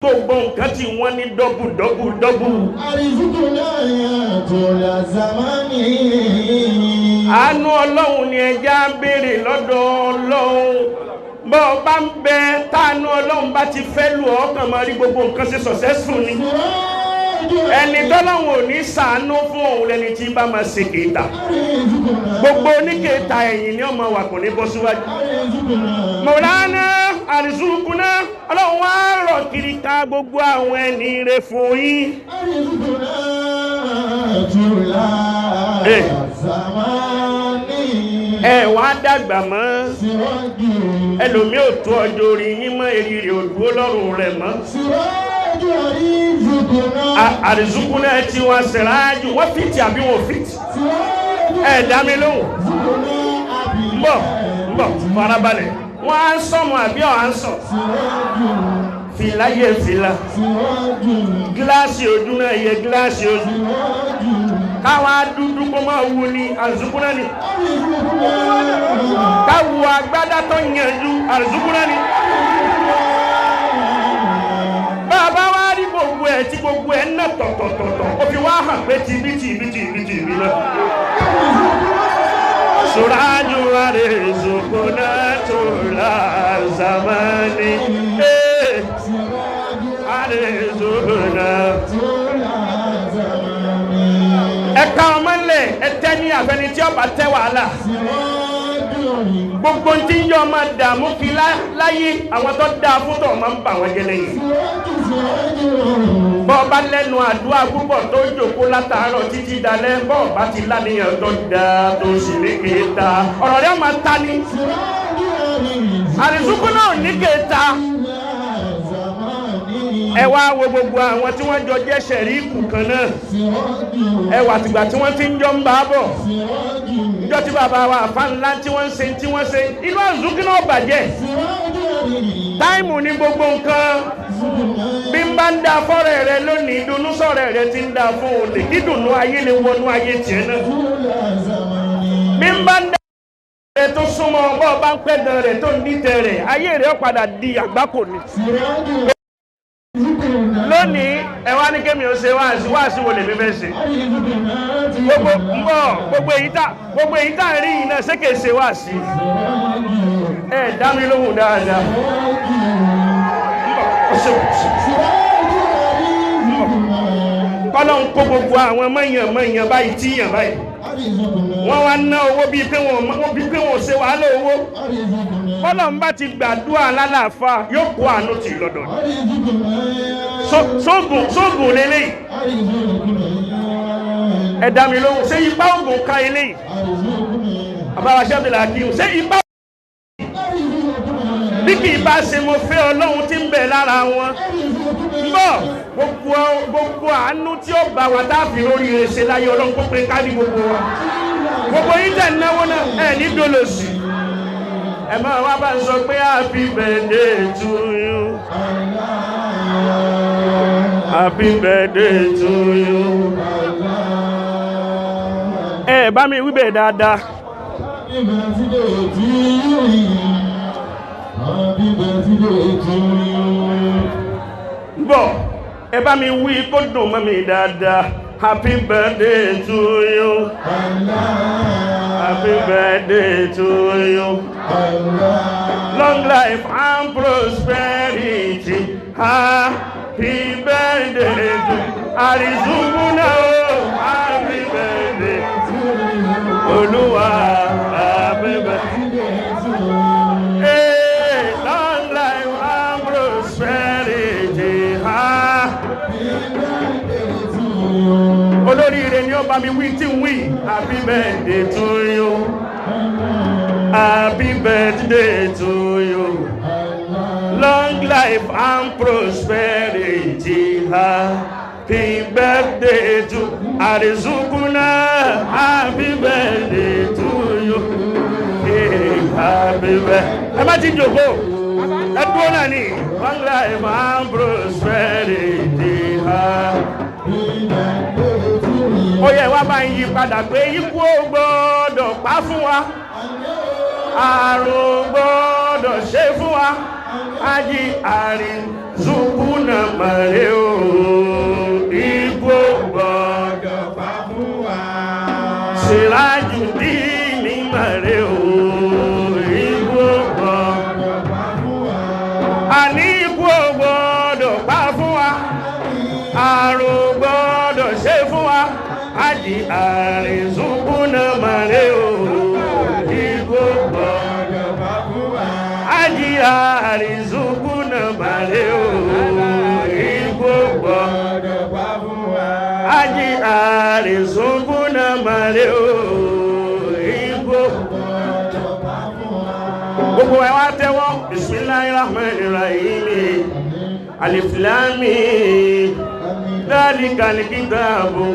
Gbogbo nǹkan tí wọ́n ní dọ́bù dọ́bù dọ́bù. Àánú Ọlọ́run ni ẹja ń béèrè lọ́dọ̀ Ọlọ́run. Bọ́ ọ bá ń bẹ táànú Ọlọ́run bá ti fẹ́ lù ọ́ kàn máa rí gbogbo nǹkan ṣe successful ni. Ẹni tọ́lọ́run ò ní ṣàánú fún òun lẹni tí bá máa ṣe kèéta. Gbogbo oníkèéta ẹ̀yìn ni ọmọ wà kò ní bọ́ síwájú. Mọ̀lánà àrísùkúná Ọlọ́run wá rọ̀ kiri ká gbogbo àwọn ẹni rẹ̀ fún yín. Ẹ wá dàgbà mọ́, ẹlòmí ò tó ọjọ́ orí yín mọ́, èrì rẹ̀ ò dúró lọ́rùn rẹ̀ mọ́. Àrísùkúná tí wọ́n ṣẹ̀ráájú, wọ́n fìtì àbí wọ́n fìtì? Ẹ dá mi lóhùn. Ń bọ̀, ń bọ̀, farabalẹ̀. Wọ́n á ń sọ̀mọ̀ àbí ọ̀ á ń sọ̀? Fìlà yẹ fìlà. Gíláàsì ojú náà yẹ gíláàsì ojú. Káwa dúdú kó máa wu ni àrísùkúná ni. Káwo agbádá tó yanjú àrísùkúná ni. Bàbá wa rí gbogbo ẹ̀ tí gbogbo ẹ̀ ń nà tọ̀tọ̀tọ̀tọ̀. Ó fi wá hàn pé tìbí tìbí tìbí tìbí náà. Suraju arizukuna tula zamani. Arizukuna tula zamani. Ẹ̀ka ọmọlẹ̀ ẹ̀tẹ́ ní àfẹni tí ọba tẹ́ wàhálà. Gbogbo tí ń yọ máa dààmú kí láyé àwọn tó dáa fún tọ̀ máa ń bà wọ́n jẹ́ lẹ́yìn. Bọ́ọ̀bá lẹ́nu àdúrà púpọ̀ tó jòkó látàárọ̀ títí dalẹ́, bọ́ọ̀bá ti láníyàn tó dáa tó sì ní kéta. Ọ̀rọ̀ rẹ̀ máa ta ni. Àrísùkú náà ní kéta. Ẹ wá wo gbogbo àwọn tí wọ́n jọ jẹ́ ṣẹ̀ríkù kan náà. Ẹ wà tìgbà tí wọ́n ti ń jọ ń bá bọ̀. Ìjọ tí bàbá wa àfa ńlá tí wọ́n ń ṣe tí wọ́n ṣe. Inú àrísùkú náà bàjẹ́. Táìmù ni gbogbo nǹkan. Bí n bá ń da fọ́rẹ̀ rẹ lónìí, ìdùnnú sọ̀rẹ̀ rẹ ti ń da fún olè, dídùnnú ayé lè wọnú ayé tiẹ̀ náà. Bí n bá ń da rẹ tó súnmọ́ bọ́ bá ń pẹ́ gan rẹ̀ tó ń dìtẹ̀ rẹ̀, ayé rẹ̀ padà di àgbákò ni. Lónìí, ẹ wá ní kémi ó ṣe wáàsí, wáàsí wo lèmi fẹ́ ṣe? Gbogbo ń bọ̀, gbogbo èyí tá ń rí yìí náà ṣé kìí ṣe wáàsí? Ẹ dá mi lóhùn dáadáa. Kọ́lọ́ ń kó gbogbo àwọn mọ̀yàn mọ̀yàn báyìí tí yàn báyìí. Wọ́n wá ná owó bíi pé wọ́n ṣe wàhálà owó. Kọ́lọ́ ń bá ti gbàdúrà lálàáfà yóò kó àánú tì lọ́dọ̀. Sóògùn lélẹ́yìí. Ẹ dá mi lóhùn, ṣé ipá ògùn ká eléyìí? Àbáwá ṣẹ́bìlà kí n ṣé ipá bí kì í bá ṣe mo fẹ́ Ọlọ́run tí ń bẹ lára wọn. Bọ́ gbogbo àánú tí ó bá wa táàfin lórí ṣe láyé Ọlọ́run kó pé kárí gbogbo wa. Gbogbo yín tẹ̀ náwó náà ẹ̀ ní dolòsì. Ẹ máa wá bá ń sọ pé happy birthday to you. Happy birthday to you. Ẹ bá mi wí bẹ́ẹ̀ dáadáa. Happy birthday to you. Happy birthday to you. Bọ̀, ẹ bá mi wí kó dùn mọ́ mi dáadáa. Happy birthday to you. Allah. Happy birthday to you. Allah. Long life and prosperity. Happy birthday to Arizukuna. Happy birthday to Olúwa. Happy birthday. Hey, long life and prosperity. Olóríire ni ó bá mi wí tí ń wí. Happy birthday to you. Happy birthday to you. Long life and prosperity. Happy birthday to Arizukuna. Happy birthday to you. Hey, happy birthday. Ẹ má ti jòkó. Ẹ dúró náà ni. Long life and prosperity. Ó yẹ wá bá ń yí padà pé ikú ò gbọ́dọ̀ pa fún wa. Àrùn gbọ́dọ̀ ṣe fún wa. Ají àrísùkúnà màrè o, igbó gbọ́dọ̀ pa fún wa. Sìrájùdíìnì màrè o, igbó gbọ́dọ̀ pa fún wa. Àní ikú ò gbọ́dọ̀ pa fún wa, àrùn gbọ́dọ̀ ṣe fún wa. Ají àrísùkúnà màrè o, igbó gbọ́dọ̀ pa fún wa. Ají àrísùkúnà màrè o, igbó gbọ́dọ̀ pa fún wa. Ají àrísùkúnà màrè o, igbó Gbọ́dọ̀ pa fún wa. Gbogbo ẹ wá tẹ́wọ́. Bismillahir rahmanir rahim. Alif lam mim. Dhalikal kitabu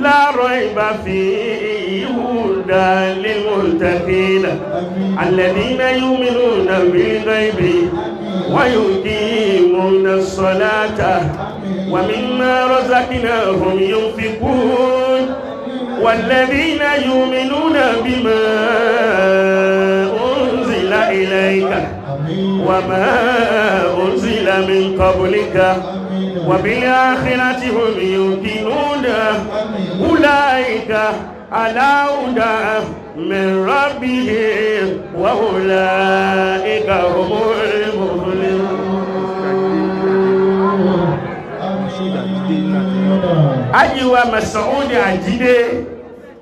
la rayba fihi hudan lil muttaqin alladhina yu'minuna bil ghaibi wa yuqimuna as-salata wa mimma razaqnahum yunfiqun والذين يؤمنون بما أنزل إليك وما أنزل من قبلك وبالآخرة هم يوقنون أولئك على هدى من ربهم وأولئك هم المفلحون. Ajiwa Masoud Ajide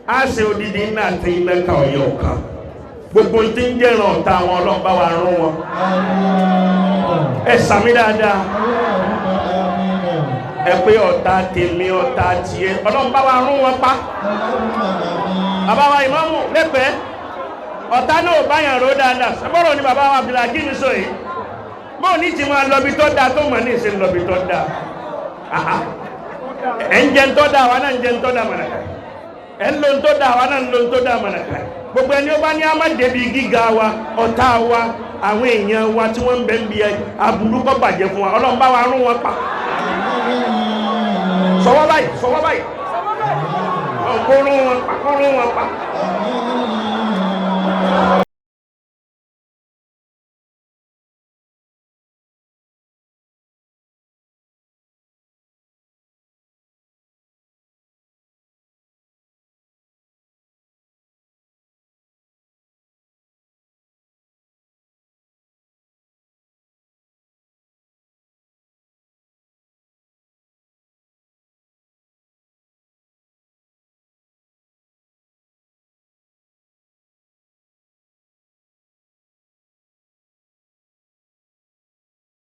a ṣe odidi iná àti iná ka ọ̀yọ́ kan. Gbogbo tí ń jẹ́ràn ọ̀tá àwọn ọlọ́pàá wa rún wọn. Ẹ sàmí dáadáa. Ẹ pé ọ̀tá tèmi ọ̀tá tiẹ̀ ọlọ́pàá wa rún wọn pa. Bàbá wa ìmáàmù lẹ́pẹ̀ẹ́ ọ̀tá náà báyàn ró dáadáa. Sẹ́bọ̀rọ̀ ni bàbá wa Abdulhakeem sọ yìí. Bóò ní ti máa lọbi tó dáa tó mọ̀ ní ìsìn lọbi tó dáa. Ẹ̀ ń jẹ ń tọ́ da àwa náà ń jẹ ń tọ́ da mọ̀nàkà. Ẹ̀ ń lo ń tọ́ da àwa náà ń lo ń tọ́ da mọ̀nàkà. Gbogbo ẹni ó bá ní a má débi gíga wa, ọ̀tá wa, àwọn èèyàn wa tí wọ́n ń bẹ ń bi aburú kọ́ bàjẹ́ fún wa. Ọlọ́run bá wa rún wọn pa. Sọwọ́ báyìí, sọwọ́ báyìí. Kó rún wọn pa, kó rún wọn pa.